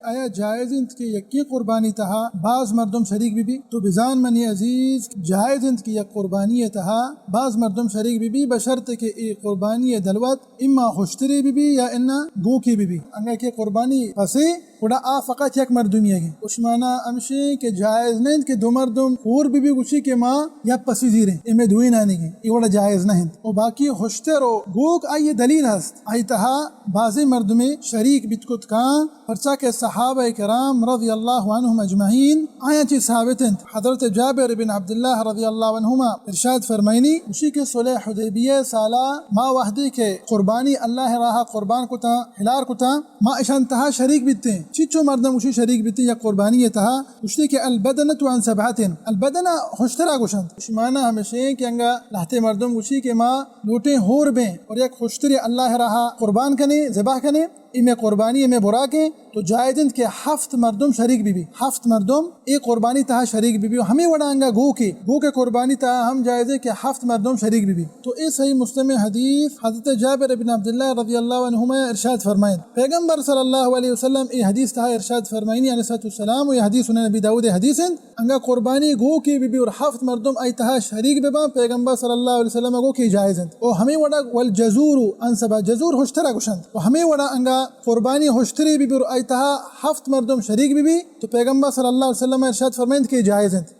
آیا جائز انت کہ یکیں قربانی تہا باز مردم شریک بہ بی؟ تو بزان منی عزیز، جائز انت کہ یک قربانی تہا باز مردم شریک بہ بی، بشرط کہ اے قربانی دلوت اما ہشترے بہ بی یا انا گوکے بہ بی۔ انگا کہ قربانی پسے، گڑا آ فقط یک مردمی اگیں۔ اشمانا ہمشیں کہ جائز نہ انت کہ دو مردم ہور بہ بی گوشی کہ ما یک پسی زیریں، اے مئے دوئینانی گیں، اے وڑا جائز نہ انت۔ و باقی ہشتر و گوک آئی دلیل ہست، آئی تہا بازیں مردمے شریک بیت کت کاں، پرچا کہ صحابہ کرام رضی اللہ عنہم اجمعین آیاں چی ثابت انت۔ حضرت جابر بن عبداللہ رضی اللہ عنہما ارشاد فرمائنی، گوشی کہ صلح حدیبیہ سالا ما وحدے کہ قربانی اللہ راہ قربان کتا، ہلار کتا، ما اشان تہا شریک بیتیں۔ چیچو مردم گوشی شریک بیتیں یک قربانی تہا؟ گوشتی کہ البدنۃ عن سبعۃ، البدنہ ہشترا گوشنت۔ اشمانا ہمشیں کہ انگا لہتے مردم گوشی کہ ما لوٹیں ہور بیں اور یک ہشترے اللہ راہ قربان کنیں، ذبح کنیں، اے مئے قربانی، اے مئے براکیں، تو جائز انت کہ ہفت مردم شریک بہ بی، ہفت مردم اے قربانی تہا شریک بہ بی۔ و ہمے وڑا انگا گوکے، گوکے قربانی تہا ہم جائز انت کہ ہفت مردم شریک بہ بی۔ تو اے صحیح مسلم حدیث حضرت جابر بن عبداللہ رضی اللہ عنہما ارشاد فرمائیں، پیغمبر صلی اللہ علیہ وسلم اے حدیث تہا ارشاد فرمائنی علیہ الصلوۃ والسلام، و اے حدیث سنن ابی داؤد حدیث انت، انگا قربانی گوکے بہ بی اور ہفت مردم آئی تہا شریک بہ باں، پیغمبر صلی اللہ علیہ وسلم گو کہ جائز انت۔ و ہمے وڑا والجزور عن سبع، جزور ہشترا گوشنت۔ و ہمے وڑا انگا قربانی ہشترے بہ بی اور آئی تہا ہفت مردم شریک بہ بی، تو پیغمبر صلی اللہ علیہ وسلم ارشاد فرمائنت کہ جائز انت۔